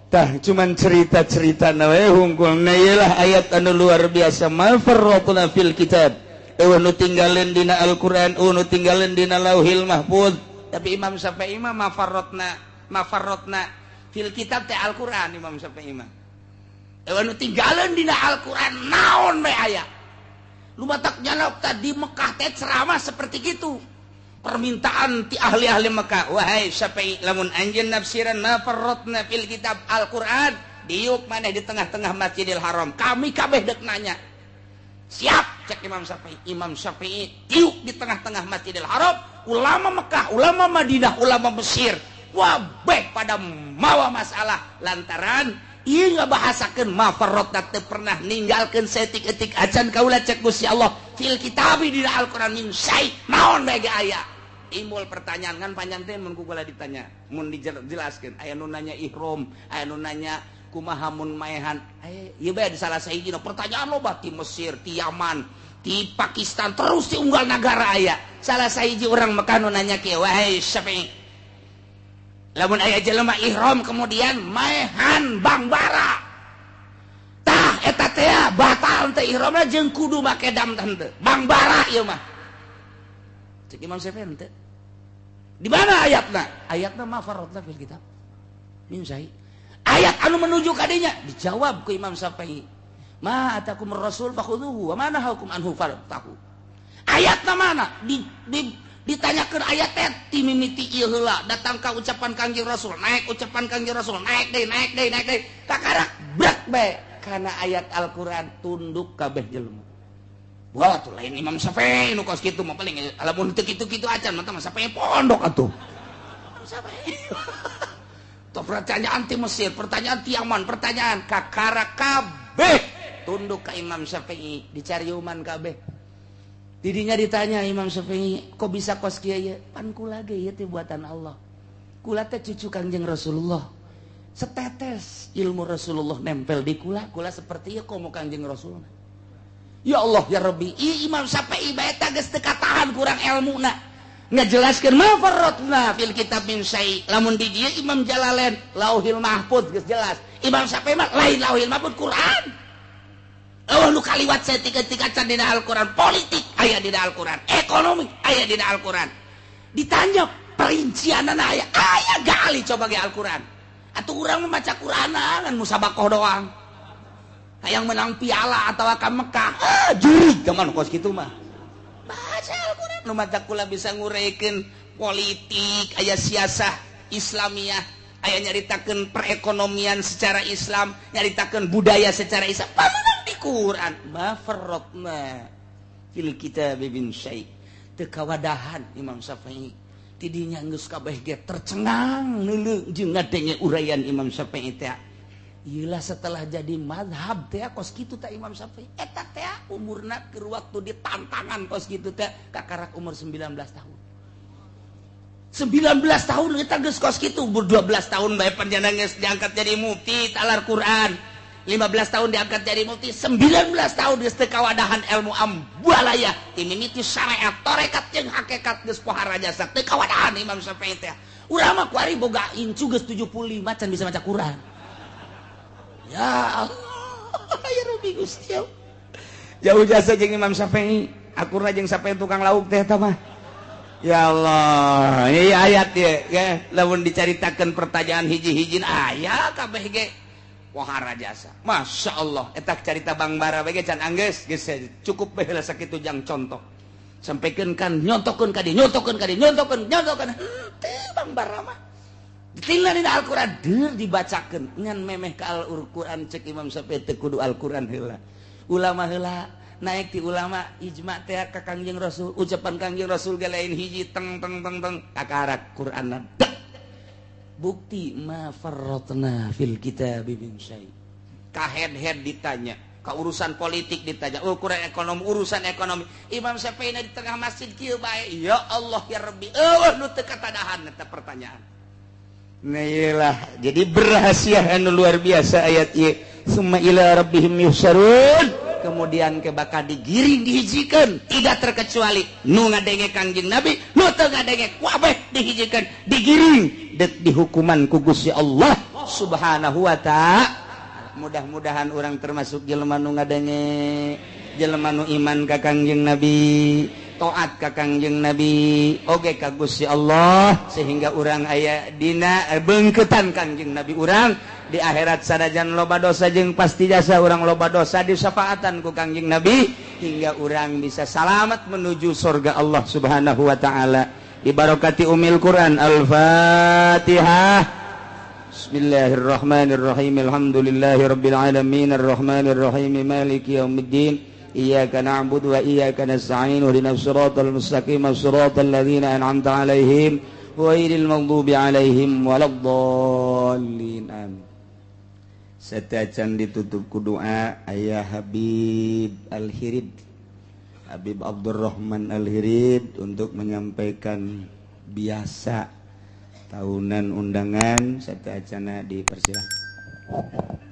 Tah cuman cerita-cerita na we hungkul. Nah ieu lah ayat anu luar biasa, ma farratna fil kitab. Eueuh nu tinggalin dina Al-Qur'an, eueuh nu tinggalin dina Lauhil Mahfuz. Tapi Imam Syafi'i mah mafarrotna fil kitab teh Al-Qur'an. Imam Syafi'i mah eueuh nu tinggalin dina Al-Qur'an naon bae aya. Lu batak nyalok tadi Mekah teh ceramah seperti gitu. Permintaan ti ahli-ahli Mekah, wahai Syafi'i lamun anjeun nafsiran mafarrotna fil kitab Al-Qur'an, diuk maneh di tengah-tengah Masjidil Haram. Kami kabeh deuk nanya. Siap cek Imam Syafi'i. Imam Syafi'i tiuk di tengah-tengah Masjidil Haram, ulama Mekah, ulama Madinah, ulama Mesir, wabeh pada mawa masalah lantaran ieu ngabahasakeun mafarrotna teu pernah ninggalkeun saeutik-eutik acan kaula cek Gusti Allah fil kitabi dina Al-Qur'an min syai naon bae ge aya. Timbul pertanyaan kan panjang teh mun ku kula ditanya, mun dijelaskeun aya nu nanya ihram, aya nu nanya kumaha mun maehan, ieu bae di salah sahiji pertanyaan loba ti Mesir, ti Yaman, ti Pakistan, terus ti unggal nagara aya. Salah sahiji urang Mekah nu nanya kieu, wahai Syafi'i, lamun aya jelema ihram kemudian maehan bangbara, tah eta teh batal teh ihramna jeung kudu make dam teh bangbara ieu mah. Cek Imam Syafi'i teh. Di mana ayatna? Ayatna ma farratna fil kitab min syai. Ayat anu menuju kadinya dijawab ku Imam Syafi'i, ma atakum rasul fakhudhuhu wa ma nahakum anhu fantahu. Ayatna mana? Ditanyakeun ayat teh ti mimiti ieu heula datang ka ucapan Kangjeng Rasul, naik ucapan Kangjeng Rasul, naik deui, naik deui, naik deui, kakarak brek bae kana ayat Al-Qur'an tunduk kabeh jelema. Wah tuh lain Imam Syafi'i nu kos kitu mah paling lamun teu kitu-kitu acan mah Syafi'i pondok atuh. Syafi'i. Toh pertanyaan ti Mesir, pertanyaan ti Yaman, pertanyaan kakara kabeh tunduk ka Imam Syafi'i, dicariuman kabeh. Didinya ditanya Imam Syafi'i, kok bisa kos kieu ieu? Pan kula ge ieu teh buatan Allah. Kula teh cucu Kangjeng Rasulullah. Setetes ilmu Rasulullah nempel di kula, kula seperti ieu komo Kangjeng Rasulullah. Ya Allah ya Rabbi, Imam Syafi'i bae teh geus teu katahan kurang ilmuna. Ngajelaskeun ma farratna fil kitab min syai. Lamun di dieu Imam Jalalain Lauhil Mahfuz geus jelas. Imam Syafi'i mah lain Lauhil Mahfuz, Quran. Oh, nu kaliwat saeutik-eutik acan dina Al-Quran, politik aya dina Al-Quran, ekonomi aya dina Al-Quran. Ditanya perincianana aya, aya gali coba ge Al-Quran. Atuh urang mah maca Quran ngan musabakoh doang. Hayang menang piala atau ka Mekah, ah jurig zaman kos kitu mah. Baca Al-Quran nu maca kula bisa ngureikeun politik, aya siasah Islamiyah, aya nyaritakeun perekonomian secara Islam, nyaritakeun budaya secara Islam. Pamenang di Quran, ma farratna fil kitab min syai. Teu kawadahan Imam Syafi'i. Tidinya geus kabeh ge tercengang neuleuh jeung ngadenge uraian Imam Syafi'i teh. Iyalah setelah jadi mazhab teh kos kitu teh Imam Syafi'i. Eta teh umurna keur waktu ditantangan kos kitu teh kakarak umur 19 tahun. 19 tahun kita geus kos kitu, umur 12 tahun bae panjenengan geus diangkat jadi mufti talar Quran. 15 tahun diangkat jadi mufti, 19 tahun geus teu kawadahan ilmu ambalaya, ti mimiti syariat, tarekat jeung hakikat geus pohara jasa teu kawadahan Imam Syafi'i teh. Urang mah kuari boga incu geus 75 can bisa maca Quran. Ya Allah, ya Rabbi Gusti. Jauh jasa jeung Imam Syafi'i, akurna jeung Syafi'i tukang lauk teh eta mah. Ya Allah, ini ayat ya, ya lamun dicaritakeun pertanyaan hiji-hijin aya kabeh ge pohara jasa. Masya Allah, eta carita Bang Bara bae ge can anggeus, geus cukup bae lah sakitu jang contoh. Sampaikan kan nyontokeun ka dieu, nyontokeun ka dieu, nyontokeun, nyontokeun. Henteu Bang Bara mah. Ditinggal dina Al-Qur'an, deur dibacakeun ngan memeh ka Al-Qur'an cek Imam Syafi'i teu kudu Al-Qur'an heula. Ulama heula naik ti ulama ijma teh ka Kangjeng Rasul, ucapan Kangjeng Rasul ge lain hiji teng teng teng teng kakarak Qur'anna. Bukti ma farratna fil kitab min syai. Ka head-head ditanya, ka urusan politik ditanya, ukuran ekonomi, urusan ekonomi. Imam Syafi'i di tengah masjid kieu bae, ya Allah ya Rabbi, eueuh nu teu katadahan eta pertanyaan. Nah iyalah, jadi berhasia anu luar biasa ayat ieu. Summa ila rabbihim yuhsyarun. Kemudian ke bakal digiring dihijikan, tidak terkecuali nu ngadenge Kangjeng Nabi, nu teu ngadenge kabeh dihijikan, digiring dek dihukuman ku Gusti Allah Subhanahu wa ta'ala. Mudah-mudahan orang termasuk jelema nu ngadenge, jelema nu iman ka Kangjeng Nabi, taat ka Kangjeng Nabi, oge ka Gusti Allah, sehingga urang aya dina beungkeutan Kangjeng Nabi urang di akhirat sanajan loba dosa jeung pasti jasa urang loba dosa disyafaatan ku Kangjeng Nabi hingga urang bisa salamat menuju surga Allah Subhanahu wa taala. Dibarokati Umil Quran. Al-Fatihah. Bismillahirrahmanirrahim. Alhamdulillahirabbil alamin arrahmanirrahim maliki yaumiddin. Iyyaka na'budu wa iyyaka nasta'in ihdinas siratal mustaqim siratal ladzina an'amta 'alaihim ghairil maghdubi 'alaihim waladdallin. Amin. Setacan ditutup ku doa ayah Habib Al-Hirid, Habib Abdurrahman Al-Hirid untuk menyampaikan biasa tahunan undangan. Sateuacanna dipersilakan.